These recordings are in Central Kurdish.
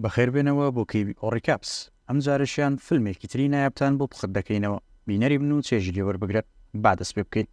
بەخێربێنەوە بۆ کەیبی ئۆڕیکاپس، ئەمجارەشیان فلمێکی تری نایابتان بۆ پوخت دەکەینەوە، بینەری بن و چێژی لێ وەربگرن، با دەست پێ بکەین.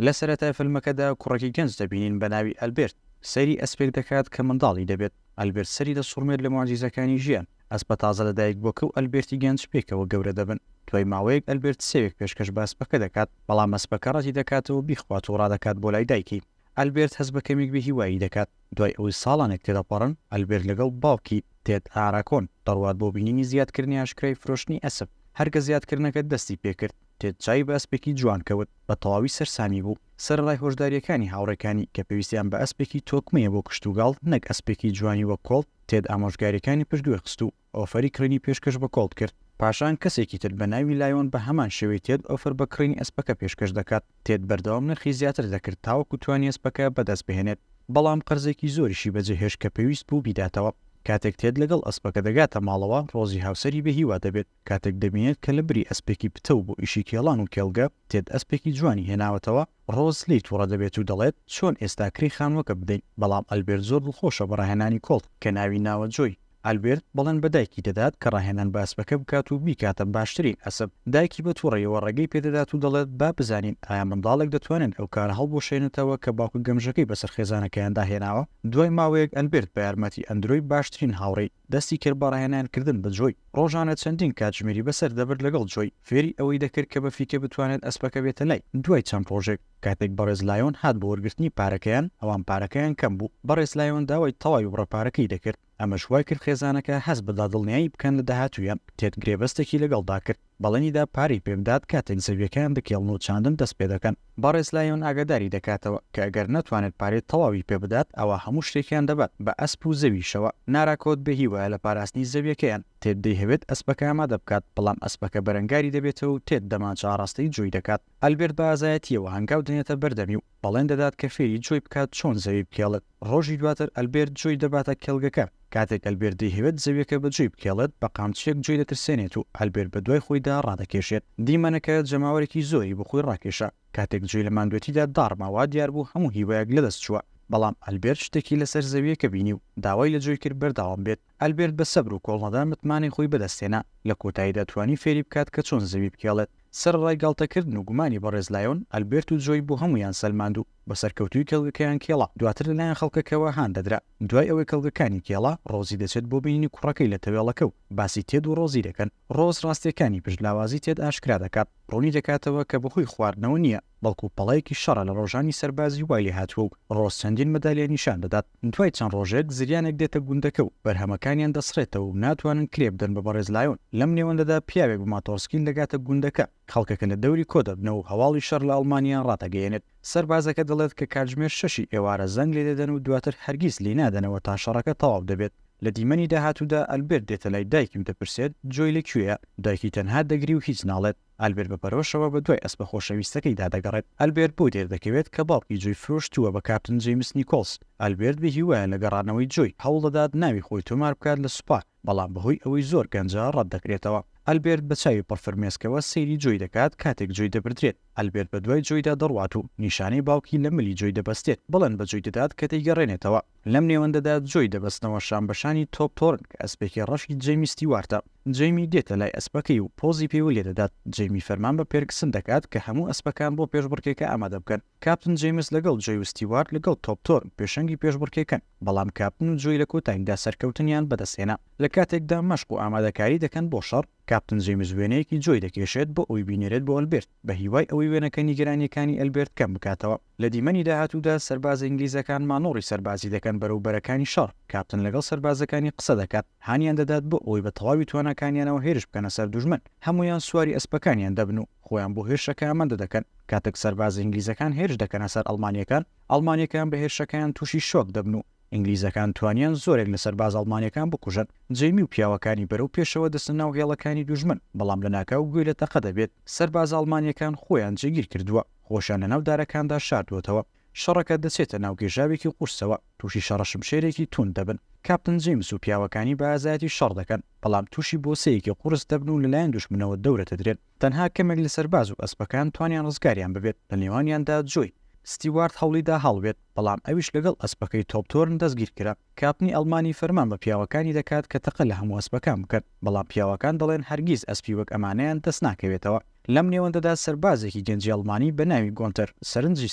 لە سەرەتای فلمەکەدا کوڕێکی گەنج دەبینین بە ناوی ئەلبێرت، سەیری ئەسپێک دەکات کە منداڵی دەبێت، ئەلبێرت سەری دەسوڕمێت لە موعجیزەکانی ژیان، ئەسپە تازە لەدایکبووەکە و ئەلبێرتی گەنج پێکەوە گەورە دەبن، دوای ماوەیەک ئەلبێرت سێوێک پێشکەش بە ئەسپەکە دەکات، بەڵام ئەسپەکە ڕەتی دەکاتەوە بیخوات و ڕادەکات بۆ لای دایکی. ئەلبێرت هەست بە کەمێک بێهیوایی دەکات. دوای ئەوەی ساڵانێک تێدەپەڕن، ئەلبێرت لەگەڵ باوکی، تێد ئاراکۆن، دەڕوات بۆ بینینی زیادکردنی ئاشکرای فرۆشتنی ئەسپ. هەر کە زیادکردنەکە دەستی پێکرد، تێد چاوی بە ئەسپێکی جوان کەوت. بە تەواوی سەرسامی بوو. سەرەڕای هۆشدارییەکانی هاوڕێکانی کە پێویستیان بە ئەسپێکی تۆکمەیە بۆ کشتوکاڵ نەک ئەسپێکی جوانی وەک کۆڵت، تێد ئامۆژگارییەکانی پشتگوێ خست و ئۆفەری کڕینی پێشکەش بە کۆڵت کرد. پاشان کەسێکی تر بە ناوی لایۆن بە هەمان شێوەی تێد ئۆفەر بە کڕینی ئەسپەکە پێشکەش دەکات. تێد بەردەوام نرخی زیاتر دەکرد تاوەکو توانی ئەسپەکە بەدەست بهێنێت، بەڵام قەرزێکی زۆریشی بەجێهێشت کە پێویست بوو بیداتەوە. کاتێک تێد لەگەڵ ئەسپەکە دەگاتە ماڵەوە، ڕۆزی هاوسەری بێهیوا دەبێت کاتێک دەبینێت کە لە بری ئەسپێکی پتەو بۆ ئیشی کێڵان و کێڵگە، تێد ئەسپێکی جوانی هێناوەتەوە. ڕۆز لێی توڕە دەبێت و دەڵێت چۆن ئێستا کرێی خانووەکە بدەین، بەڵام ئەلبێرت زۆر دڵخۆشە بە ڕاهێنانی کۆڵت کە ناوی ناوە جۆی. ئەلبێرت بەڵێن بە دایکی دەدات کە ڕاهێنان بە ئەسپەکە بکات و بیکاتە باشترین ئەسپ. دایکی بە توڕەیەوە ڕێگەی پێدەدات و دەڵێت با بزانین ئایا منداڵێک دەتوانێت ئەو کارە هەڵبوەشێنێتەوە کە باوکە گەمژەکەی بەسەر خێزانەکەیاندا هێناوە. دوای ماوەیەک ئەلبێرت بە یارمەتی ئەندرۆی باشترین هاوڕێی، دەستی کرد بە ڕاهێنانکردن بە جۆی. ڕۆژانە چەندین کاتژمێری بەسەر دەبرد لەگەڵ جۆی، فێری ئەوەی دەکرد کە بە فیکە بتوانێت ئەسپەکە بێتە لای. دوای چەند ڕۆژێک، کاتێک بەڕێز لایۆن هات بۆ وەرگرتنی پارەکەیان، ئەوان پارەکەیان کەم بوو. بەڕێز لایۆن داوای تەواوی بڕە پارەکەی دەکرد. ئەمەش وای کرد خێزانەکە هەست بە دادڵنیایی بکەن لە داهاتوویان. تێد گرێبەستێکی لەگەڵدا کرد. بەڵێنی دا پارەی پێ بدات کاتێک زەوییەکەیان دەکێڵن و چاندن دەست پێ دەکەن. بەڕێز لایۆن ئاگاداری دەکاتەوە کە ئەگەر نەتوانێت پارەی تەواوی پێ بدات ئەوا هەموو شتێکیان دەبات، بە ئەسپ و زەویشەوە. ناراکۆت بێ هیوایە لە پاراستنی زەوییەکەیان. تێد دەیهەوێت ئەسپەکە ئامادە بکات، بەڵام ئەسپەکە بەرەنگاری دەبێتەوە و تێد دەمانچە ئاڕاستەی جۆی دەکات. ئەلبێرت بە ئازایەتییەوە هەنگاو دەنێتە بەردەمی و بەڵێن دەدات کە فێری جۆی بکات چۆن زەوی بکێڵێت. ڕۆژی دواتر ئەلبێرت جۆی دەباتە کێڵگەکە. کاتێک ئەلبێرت دەیهەوێت زەویەکە بە جۆی بکێڵێت، بە قامچییەک جۆی دەترسێنێت و ئەلبێرت بە دوای خۆیدا ڕادەکێشێت. دیمەنەکە جەماوەرێکی زۆری بۆ خۆی ڕاکێشا. کاتێک جۆی لە ماندوێتیدا داڕما، وا دیار بوو هەموو هیوایەک لەدەست چووە. بەڵام ئەلبێرت شتێکی لەسەر زەوییەکە بینی و داوای لە جۆی کرد بەردەوام بێت. ئەلبێرت بە سەبر و کۆڵنەدان متمانەی خۆی بەدەستهێنا، لە کۆتاییدا توانی فێری بکات کە چۆن زەوی بکێڵێت. سەرەڕای گاڵتەکردن و گومانی بەڕێز لایۆن، ئەلبێرت و جۆی بۆ هەموویان سەلماند و بە سەرکەوتووی کێڵگەکەیان کێڵا، دواتر لەلایەن خەڵکەکەوە هان دەدرا. دوای ئەوەی کێڵگەکانی کێڵا، ڕۆزی دەچێت بۆ بینینی کوڕەکەی لە تەوێڵەکە و باسی تێد و ڕۆزی دەکەن. ڕۆز ڕاستییەکانی پشت لاوازی تێد ئاشکرا دەکات. ڕوونی دەکاتەوە کە بەهۆی خواردنەوە نییە، بەڵکو پەڵەیەکی شەڕە لە ڕۆژانی سەربازی وای لێهاتووە و ڕۆز چەندین مەدالیا نیشان دەدات. دوای چەند ڕۆژێک زریانێک دێتە گوندەکە و بەرهەمەکانیان دەسڕێتەوە و ناتوانن کرێ بدەن بە بەڕێز لایۆن. لەم نێوەندەدا پیاوێک بە ماتۆڕسکیل دەگاتە گوندەکە. خەڵکەکە لە دەوری کۆدەبنەوە و هەواڵی شەڕ لە ئەڵمانیا ڕادەگەیەنێت. سەربازەکە دەڵێت کە کاتژمێر شەشی ئێوارە زەنگ لێدەدەن و دواتر هەرگیز لێی نادەنەوە تا شەڕەکە تەواو دەبێت. لە دیمەنی داهاتوودا ئەلبێرت دێتە لای دایکی و دەپرسێت جۆی لە کوێیە؟ دایکی تەنها دەگری و هیچ ناڵێت. ئەلبێرت بە پەرۆشەوە بە دوای ئەسپە خۆشەویستەکەیدا دەگەڕێت. ئەلبێرت بۆی دەردەکەوێت کە باوکی جۆی فرۆشتووە بە کاپتن جەیمس نیکۆڵس. ئەلبێرت بێ هیوایە لە گەڕانەوەی جۆی، هەوڵدەدات ناوی خۆی تۆمار بکات لە سوپا، بەڵام بەهۆی ئەوەی زۆر گەنجە ڕەت دەکرێتەوە. ئەلبێرت بە چاوی پڕ فرمێسکەوە سەیری جۆی دەکات کاتێک جۆی دەبردرێت. ئەلبێرت بە دوای جۆیدا دەڕوات و نیشانەی باوکی لە ملی جۆی دەبەستێت. بەڵێن بە جۆی دەدات کە دەیگەڕێنێتەوە. لەم نێوەندەدا جۆی دەبەستنەوە شانبەشانی تۆپ تۆرن کە ئەسپێکی ڕەشی جەیمی ستیوارتە. جەیمی دێتە لای ئەسپەکەی و پۆزی پێوە لێدەدات. جەیمی فەرمان بە پێرکسن دەکات کە هەموو ئەسپەکان بۆ پێشبڕکێکە ئامادە بکەن. کاپتن جەیمس لەگەڵ جۆی و ستیوارت لەگەڵ تۆپ تۆرن پێشەنگی پێشبڕکێکەن، بەڵام کاپتن و جۆی لە کۆتاییدا سەرکەوتنیان بەدەستهێنا. لە کاتێکدا مەشق و ئامادەکاری دەکەن بۆ شەڕ، کاپتن جەیمس وێنەیەکی جۆی دەکێشێت بۆ ئەوەی بینێرێت بۆ ئەلبێرت، بە هیوای ئەوەی وێنەکە نیگەرانییەکانی ئەلبێرت کەم بکاتەوە. لە دیمەنی داهاتوودا سەربازە ئینگلیزەکان مانۆڕی سەربازی دەکەن بەرەو بەرەکانی شەڕ، کاپتن لەگەڵ سەربازەکانی قسە دەکات، هانیان دەدات بۆ ئەوەی بە تەواوی تواناکانیانەوە هێرش بکەنە سەر دوژمن، هەموویان سواری ئەسپەکانیان دەبن و خۆیان بۆ هێرشەکە ئامادە دەکەن، کاتێک سەربازە ئینگلیزەکان هێرش دەکەنە سەر ئەڵمانییەکان، ئەڵمانییەکان بە هێرشەکەیان تووشی شۆک دەبن و ئینگلیزەکان توانیان زۆرێک لە سەربازە ئەڵمانییەکان بکوژن. جەیمی و پیاوەکانی بەرەو پێشەوە دەچنە ناو هێڵەکانی دوژمن، بەڵام لەناکاو گوێی لە تەقە دەبێت، سەربازە ئەڵمانییەکان خۆیان جێگیر کردووە. خۆشیان لەناو دارەکاندا شاردووەتەوە. شەڕەکە دەچێتە ناو گێژاوێکی قورسەوە، تووشی شەڕە شمشێرێکی توند دەبن. کاپتن جەیمس و پیاوەکانی بە ئازایەتی شەڕ دەکەن، بەڵام تووشی بۆسەیەکی قورس دەبن و لەلایەن دوژمنەوە دەورە دەدرێن. تەنها کەمێک لە سەرباز و ئەسپەکان توانیان ڕزگاریان ببێت، لە نێوانیاندا جۆی. ستیوارت هەوڵیدا هەڵبێت، بەڵام ئەویش لەگەڵ ئەسپەکەی تۆپتۆرن دەستگیرکرا. کاپتنی ئەڵمانی فەرمان بە پیاوەکانی دەکات کە تەقە لە هەموو ئەسپەکان بکەن، بەڵام پیاوەکان دەڵێن هەرگیز ئەسپی وەک ئەمانەیان دەست ناکەوێتەوە. لەم نێوەندەدا سەربازێکی گەنجی ئەڵمانی بە ناوی گۆنتەر سەرنجی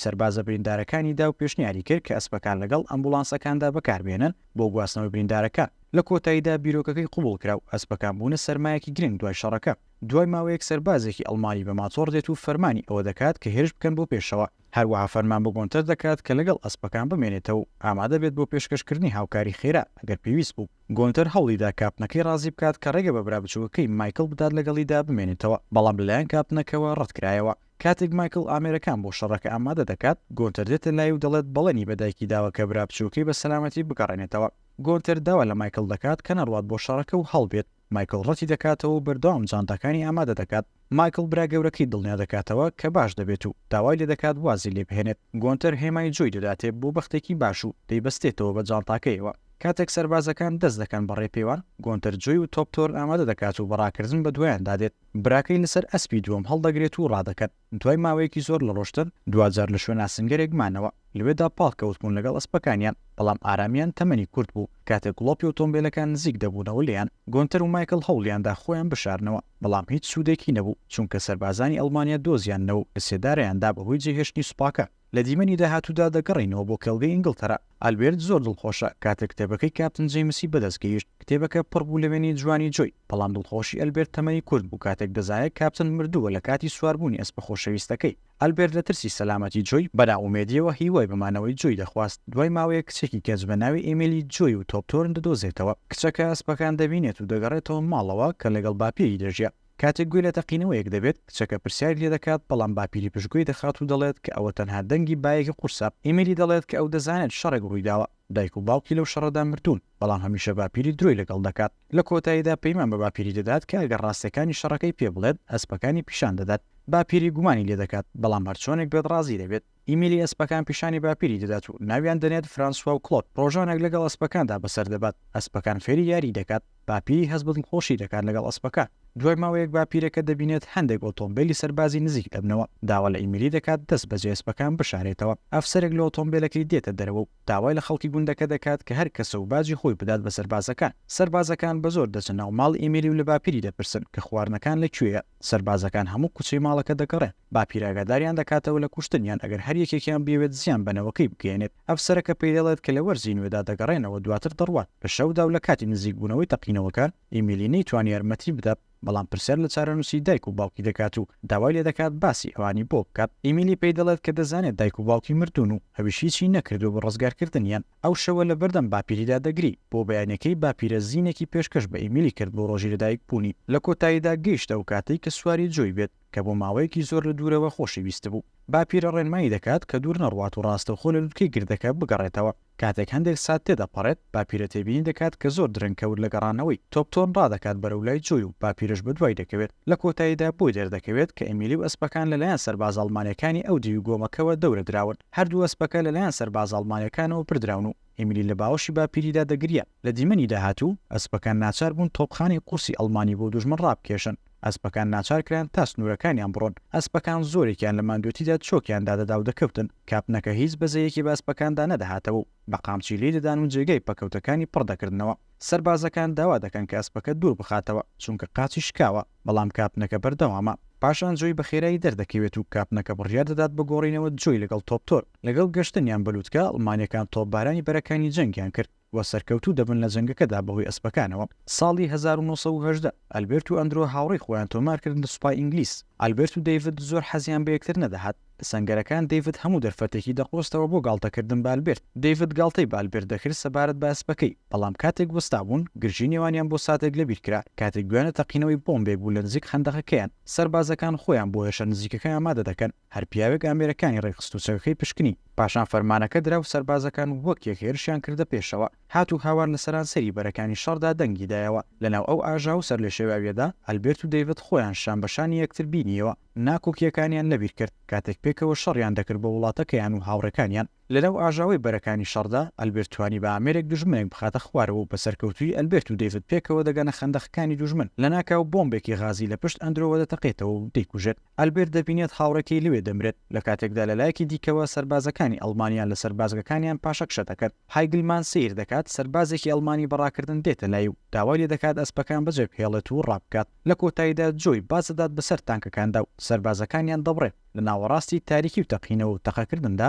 سەربازە بریندارەکانی دا و پێشنیاری کرد کە ئەسپەکان لەگەڵ ئەمبوڵانسەکاندا بەکاربهێنن بۆ گواستنەوەی بریندارەکان. لە کۆتاییدا بیرۆکەکەی قبوڵ کرا و ئەسپەکان بوونە سەرمایەکی گرنگ دوای شەڕەکە. دوای ماوەیەک سەربازێکی ئەڵمانی بە ماتۆڕ دێت و فەرمانی ئەوە دەکات کە هێرش بکەن بۆ پێشەوە. هەروەها فەرمان بە گۆنتەر دەکات کە لەگەڵ ئەسپەکان بمێنێتەوە و ئامادە بێت بۆ پێشکەشکردنی هاوکاری خێرا ئەگەر پێویست بوو. گۆنتەر هەوڵیدا کاپتنەکەی ڕازی بکات کە ڕێگە بە برا بچووکەکەی مایکڵ بدات لەگەڵیدا بمێنێتەوە، بەڵام لەلایەن کاپتنەکەوە ڕەتکرایەوە. کاتێک مایکڵ ئامێرەکان بۆ شەڕەکە ئامادە دەکات، گۆنتەر دێتە لای و دەڵێت بەڵێنی بە دایکی داوە کە برا بچووکەی بە سەلامەتی بگەڕێنێتەوە. گۆنتەر داوا لە مایکڵ دەکات کە نەڕوات بۆ شەڕەکە و هەڵبێت. مایکڵ ڕەتی دەکاتەوە و بەردەوام جانتاکانی ئامادە دەکات. مایکڵ برا گەورەکەی دڵنیا دەکاتەوە کە باش دەبێت و داوای لێدەکات وازی لێبهێنێت. گۆنتەر هێمای جۆی دەداتێ بۆ بەختێکی باش و دەیبەستێتەوە بە جانتاکەیەوە. کاتێک سەربازەکان دەست دەکەن بە ڕێپێوان، گۆنتەر جۆی و تۆپتۆرن ئامادە دەکات و بە ڕاکردن بە دوایاندا دێت. براکەی لەسەر ئەسپی دووەم هەڵدەگرێت و ڕادەکەن. دوای ماوەیەکی زۆر لە ڕۆشتن، دواجار لە شوێن ئاسنگەرێک مانەوە. لەوێدا پاڵ کەوتبوون لەگەڵ ئەسپەکانیان، بەڵام ئارامییان تەمەنی کورت بوو. کاتێک گڵۆپی ئۆتۆمبێلەکان نزیک دەبوونەوە لێیان، گۆنتەر و مایکڵ هەوڵیاندا خۆیان بشارنەوە، بەڵام هیچ سوودێکی نەبوو، چونکە سەربازانی ئەڵمانیا دۆزیاننەوە و لە سێدارەیان دا بەهۆی جێهێشتنی سوپاکە. لە دیمەنی داهاتوودا دەگەڕێینەوە بۆ کێڵگەی ئینگڵتەرا. ئالبێرت زۆر دڵخۆشە کاتێک کتێبەکەی کاپتن جەیمسی بەدەست گەیشت. کتێبەکە پڕ بوو لە وێنەی جوانی جۆی، بەڵام دڵخۆشی ئەلبێرت تەمەنی کورت بوو کاتێک دەزانێت کاپتن مردووە لە کاتی سواربوونی ئەسپە خۆشەویستەکەی. ئەلبێرت لە ترسی سەلامەتی جۆی، بە نائومێدییەوە هیوای بە مانەوەی جۆی دەخواست. دوای ماوەیەک کچێکی گەنج بە ناوی ئێمیلی جۆی و تۆپتۆرن دەدۆزێتەوە. کچەکە ئەسپەکان دەبینێت و دەگەڕێتەوە ماڵەوە کە لەگەڵ باپیری دەژیا. کاتێک گوێی لە تەقینەوەیەک دەبێت، کچەکە پرسیاری لێدەکات، بەڵام باپیری پشتگوێی دەخات و دەڵێت کە ئەوە تەنها دەنگی بایەکی قورسە. ئیمیلی دەڵێت کە ئەو دەزانێت شەڕێک ڕوویداوە، دایک و باوکی لەو شەڕەدا مردوون، بەڵام هەمیشە باپیری درۆی لەگەڵ دەکات. لە کۆتاییدا پەیمان بە باپیری دەدات کە ئەگەر ڕاستیەکانی شەڕەکەی پێ بڵێت، ئەسپەکانی پیشان دەدات. باپیری گومانی لێدەکات، بەڵام هەرچۆنێک بێت ڕازی دەبێت. ئیمیلی ئەسپەکان پیشانی باپیری دەدات و ناویان دەنێت فرانسوا و کلۆد. ڕۆژانێک لەگەڵ ئەسپەکاندا بەسەر دەبات. ئەسپەکان فێری یاری دەکات. باپیری هەست بە دڵخۆشی دەکات لەگەڵ ئەسپەکان. دوای ماوەیەک باپیرەکە دەبینێت هەندێک ئۆتۆمبێلی سەربازی نزیک دەبنەوە. داوا لە ئیمیلی دەکات دەست بەجێ ئەسپەکان بشارێتەوە. ئەفسەرێک لە ئۆتۆمبێلەکەی دێتە دەرەوە و داوای لە خەڵکی گوندەکە دەکات کە هەر کەسە و باجی خۆی بدات بە سەربازەکان. سەربازەکان بە زۆر دەچنە ناو ماڵی ئیمیلی و لە باپیری دەپرسن کە خواردنەکان لە کوێیە. سەربازەکان هەموو کوچەی ماڵەکە دەگەڕێن. باپیر ئاگاداریان دەکاتەوە لە کوشتنیان ئەگەر هەر یەکێکیان بیەوێت زیان بە نەوەکەی بگەیەنێت. ئەفسەرەکە پێی دەڵێت کە لە وەرزی نوێدا دەگەڕێنەوە دواتر دەڕوات. لە شەودا و لە کاتی نزیکبوونەوەی تەقینەوەکان، ئیمیلی نەیتوانی یارمەتی بدات، بەڵام پرسیار لە چارەنووسی دایک و باوکی دەکات و داوای لێدەکات باسی ئەوانی بۆ بکات. ئیمیلی پێی دەڵێت کە دەزانێت دایک و باوکی مردوون و ئەویش هیچی نەکردووە بۆ ڕزگارکردنیان. ئەو شەوە لە بەردەم باپیریدا دەگری. بۆ بەیانیەکەی باپیرە زینێکی پێشکەش بە ئیمیلی کرد بۆ ڕۆژی لەدایکبوونی. لە کۆتاییدا گەیشتە ئەو کاتەی کە سواری جۆی بێت. کە بۆ ماوەیەکی زۆر لە دوورەوە خۆشی ویستبوو. باپیرە ڕێنمایی دەکات کە دوور نەڕوات و ڕاستەوخۆ لە لوتکەی گردەکە بگەڕێتەوە. کاتێک هەندێک سات تێدەپەڕێت، باپیرە تێبینی دەکات کە زۆر درەنگ کەوت لە گەڕانەوەی. تۆپتۆن ڕادەکات بەرەو لای جۆی و باپیرەش بەدوای دەکەوێت. لە کۆتاییدا بۆی دەردەکەوێت کە ئێمیلی و ئەسپەکان لەلایەن سەربازە ئەڵمانییەکانی ئەو دیوی گۆمەکەوە دەورە دراون. هەردوو ئەسپەکە لەلایەن سەربازە ئەڵمانییەکانەوە بردراون و ئێمیلی لە باوەشی باپیریدا دەگریا. لە دیمەنی داهاتوو، ئەسپەکان ناچار بوون تۆپخانەی قورسی ئەڵمانی بۆ دوژمن ڕابکێشن. ئەسپەکان ناچار کران تا سنوورەکانیان بڕۆن. ئەسپەکان زۆرێکیان لە ماندوێتیدا چۆکیان دادەدا و دەکەوتن. کاپتنەکە هیچ بەزەیەکی بە ئەسپەکاندا نەدەهاتەوە و بە قامچی لێی دەدان و جێگای پەکەوتەکانی پڕ دەکردنەوە. سەربازەکان داوا دەکەن کە ئەسپەکە دوور بخاتەوە، چونکە قاچی شکاوە، بەڵام کاپتنەکە بەردەوامە. پاشان جۆی بە خێرایی دەردەکەوێت و کاپتنەکە بڕیار دەدات بە گۆڕینەوە جۆی لەگەڵ تۆپتۆر. لەگەڵ گەشتنیان بە لوتکە، ئەڵمانییەکان تۆپبارانی بەرەکانی جەنگیان کرد. و سەرکەوتوو دەبن لە جەنگەکەدا بەهۆی ئەسپەکانەوە. ساڵی 1918، ئەلبێرت و ئەندرۆ هاوڕێی خۆیان تۆمار کرد لە سوپای ئینگلیز. ئەلبێرت و دەیڤد زۆر حەزیان بە یەکتر نەدەهات. لە سەنگەرەکان دەیڤد هەموو دەرفەتێکی دەقۆستەوە بۆ گاڵتەکردن بە ئەلبێرت. دەیڤد گاڵتەی بە ئەلبێرت دەکرد سەبارەت بە ئەسپەکەی، بەڵام کاتێک وەستابوون، گرژی نێوانیان بۆ ساتێک لەبیر کرا، کاتێک گوێیان لە تەقینەوەی بۆمبێک بوو لە نزیک خەندەقەکەیان. سەربازەکان خۆیان بۆ هێرشە نزیکەکە ئامادە دەکەن. هەر پیاوێک ئامێرەکانی ڕێکخست و چەکەکەی پشکنی. پاشان فەرمانەکە درا و سەربازەکان وەک یەک هێرشیان کردە پێشەوە. هات و هاوار لە سەرانسەری بەرەکانی شەڕدا دەنگی دایەوە. لەناو ئەو ئاژاوە و سەرلێشێواوییەدا، ئەلبێرت و دەیڤد خۆیان شان بە شانی یەکتر بینییەوە. ناکۆکییەکانیان لەبیر کرد، کاتێک پێکەوە شەڕیان دەکرد بۆ وڵاتەکەیان و هاوڕێکانیان. لەناو ئاژاوەی بەرەکانی شەڕدا، ئەلبێرت توانی بە ئامێرێک دوژمنێک بخاتە خوارەوە و بە سەرکەوتوویی ئەلبێرت و دەیڤد پێکەوە دەگەنە خەندەقەکانی دوژمن. لەناکاو بۆمبێکی غازی لە پشت ئەندرۆوە دەتەقێتەوە و دەیکوژێت. ئەلبێرت دەبینێت هاوڕێکەی لەوێ دەمرێت، لە کاتێکدا لە لایەکی دیکەوە سەربازەکانی ئەڵمانیا لە سەربازگەکانیان پاشەکشە دەکەن. هایگلمان سەیر دەکات سەربازێکی ئەڵمانی بە ڕاکردن دێتە لای و داوای لێدەکات ئەسپەکان بەجێبهێڵێت و ڕابکات. لە کۆتاییدا جۆی باز دەدات بەسەر تانکەکاندا و سەربازەکانیان دەبڕێت. لە ناوەڕاستی تاریکی و تەقینەوە و تەقەکردندا،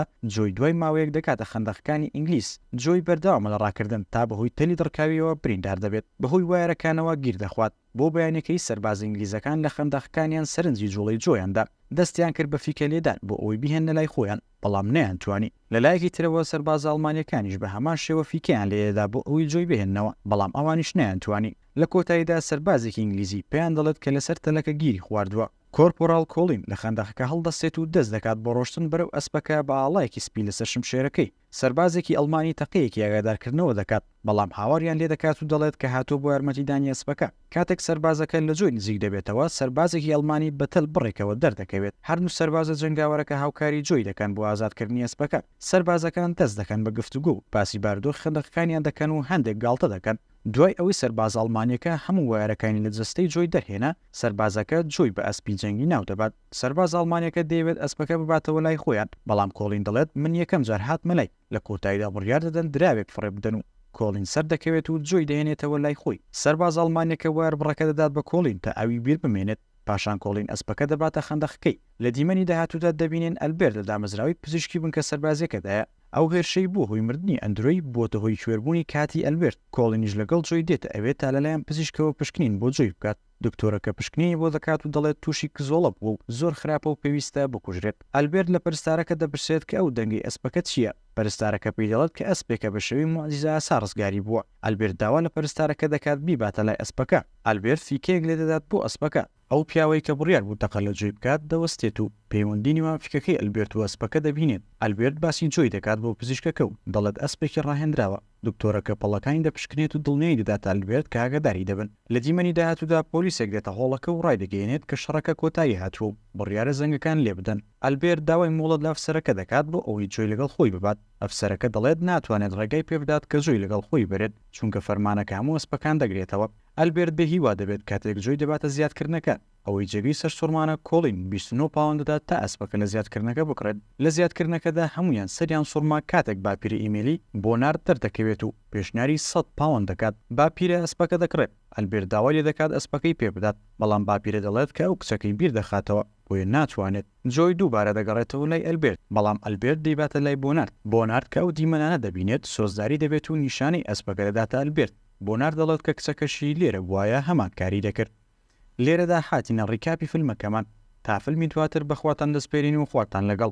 جۆی دوای ماوەیەک دەگاتە خەندەقەکانی ئینگلیز. جۆی بەردەوامە لە ڕاکردن تا بەهۆی تەلی دڕکاوییەوە بریندار دەبێت. بەهۆی وایەرەکانەوە گیر دەخوات. بۆ بەیانیەکەی سەربازە ئینگلیزەکان لە خەندەقەکانیان سەرنجی جوڵەی جۆیان دا. دەستیان کرد بە فیکە لێدان بۆ ئەوەی بیهێننە لای خۆیان، بەڵام نەیانتوانی. لە لایەکی ترەوە سەربازە ئەڵمانیەکانیش بە هەمان شێوە فیکەیان لێدەدا بۆ ئەوەی جۆی بهێننەوە، بەڵام ئەوانیش نەیانتوانی. لە کۆتاییدا سەربازێکی ئینگلیزی پێیان دەڵێت کە لەسەر تەلەکە گیری خواردووە. کۆرپۆراڵ کۆڵین لە خەندەقەکە هەڵدەستێت و دەست دەکات بە ڕۆشتن بەرەو ئەسپەکە بە ئاڵایەکی سپی لەسەر شمشێرەکەی. سەربازێکی ئەڵمانی تەقەیەکی ئاگادارکردنەوە دەکات، بەڵام هاواریان لێدەکات و دەڵێت کە هاتووە بۆ یارمەتیدانی ئەسپەکە. کاتێک سەربازەکە لە جۆی نزیک دەبێتەوە، سەربازێکی ئەڵمانی بە تەل بڕێکەوە دەردەکەوێت. هەردوو سەربازە جەنگاوەرەکە هاوکاری جۆی دەکەن بۆ ئازادکردنی ئەسپەکە. سەربازەکان دەست دەکەن بە گفتوگۆ و باسی بارودۆخی خەندەقەکانیان دەکەن و هەندێک گاڵتە دەکەن. دوای ئەوەی سەربازە ئەڵمانییەکە هەموو وایەرەکانی لە جەستەی جۆی دەرهێنا، سەربازەکە جۆی بە ئەسپی جەنگی ناو دەبات. سەربازە ئەڵمانییەکە دەیەوێت ئەسپەکە بباتەوە لای خۆیان، بەڵام کۆڵین دەڵێت من یەکەم جار هاتمە لای. لە کۆتاییدا بڕیار دەدەن دراوێک فڕێ بدەن و کۆڵین سەردەکەوێت و جۆی دەهێنێتەوە لای خۆی. سەربازە ئەڵمانییەکە وایەربڕەکە دەدات بە کۆڵین تا ئەوی بیر بمێنێت. پاشان کۆڵین ئەسپەکە دەباتە خەندەقەکەی. لە دیمەنی داهاتوودا دەبینین ئەلبێرت لە دامەزراوەی پزیشکی بنکە سەربازییەکەدایە. ئەو هێرشەی بووە هۆی مردنی ئەندرۆی، بووەتە هۆی کوێربوونی کاتیی ئەلبێرت. کۆڵینیش لەگەڵ جۆی دێتە ئەوێ تا لەلایەن پزیشکەوە پشکنین بۆ جۆی بکات. دکتۆرەکە پشکنینی بۆ دەکات و دەڵێت تووشی کزۆڵە بووە و زۆر خراپە و پێویستە بکوژرێت. ئەلبێرت لە پەرستارەکە دەپرسێت کە ئەو دەنگەی ئەسپەکە چییە؟ پەرستارەکە پێی دەڵێت کە ئەسپێکە بە شێوەی موعجیزەئاسا ڕزگاری بووە. ئەلبێرت داوا لە پەرستارەکە دەکات بیباتە لای ئەسپەکە. ئەلبێرت فیکەیەک لێدەدات بۆ ئەسپەکە. ئەو پیاوەی کە بڕیار بوو تەقە لە جۆی بکات دەوەستێت و پەیوەندی نێوان فیکەکەی ئەلبێرت و ئەسپەکە دەبینێت. ئەلبێرت باسی جۆی دەکات بۆ پزیشکەکە و دەڵێت ئەسپێکی ڕاهێنراوە. دکتۆرەکە پەڵەکانی دەپشکنێت و دڵنیایی دەداتە ئەلبێرت کە ئاگاداری دەبن. لە دیمەنی داهاتوودا پۆلیسێک دێتە هۆڵەکە و ڕایدەگەیەنێت کە شەڕەکە کۆتایی هاتووە و بڕیارە زەنگەکان لێبدەن. ئەلبێرت داوای مۆڵەت لە ئەفسەرەکە دەکات بۆ ئەوەی جۆی لەگەڵ خۆی ببات. ئەفسەرەکە دەڵێت ناتوانێت ڕێگای پێبدات کە جۆی لەگەڵ خۆی بەرێت، چونکە فەرمانەکە هەموو ئەسپەکان دەگرێتەوە. ئەلبێرت بێ هیوا دەبێت کاتێک جۆی دەباتە زیادکردنەکە. ئەوەی جێگەی سەرسوڕمانە کۆڵین 29 پاوەند دەدات تا ئەسپەکە لە زیادکردنەکە بکڕێت. لە زیادکردنەکەدا هەموویان سەریان سوڕما کاتێک باپیرە ئیمیلی بۆنارد دەردەکەوێت و پێشنیاری 100 پاوەند دەکات. باپیرە ئەسپەکە دەکڕێت. ئەلبێرت داوای لێدەکات ئەسپەکەی پێبدات، بەڵام باپیرە دەڵێت کە ئەو کچەکەی بیردەخاتەوە. بۆیە ناتوانێت. جۆی دووبارە دەگەڕێتەوە لای ئەلبێرت، بەڵام ئەلبێرت دەیباتە لای بۆنارد. بۆنارد کە ئەو دیمەنانە دەبینێت، سۆزداری دەبێت و نیشانەی ئەسپەکە دەداتە ئەلبێرت. بۆنارد دەڵێت کە کچەکەشی لێرە بوایە هەمان کاری دەکرد. لێرەدا هاتینە recap ی فیلمەکەمان. تا فیلمی دواتر بە خواتان دەسپێرین و خواتان لەگەڵ.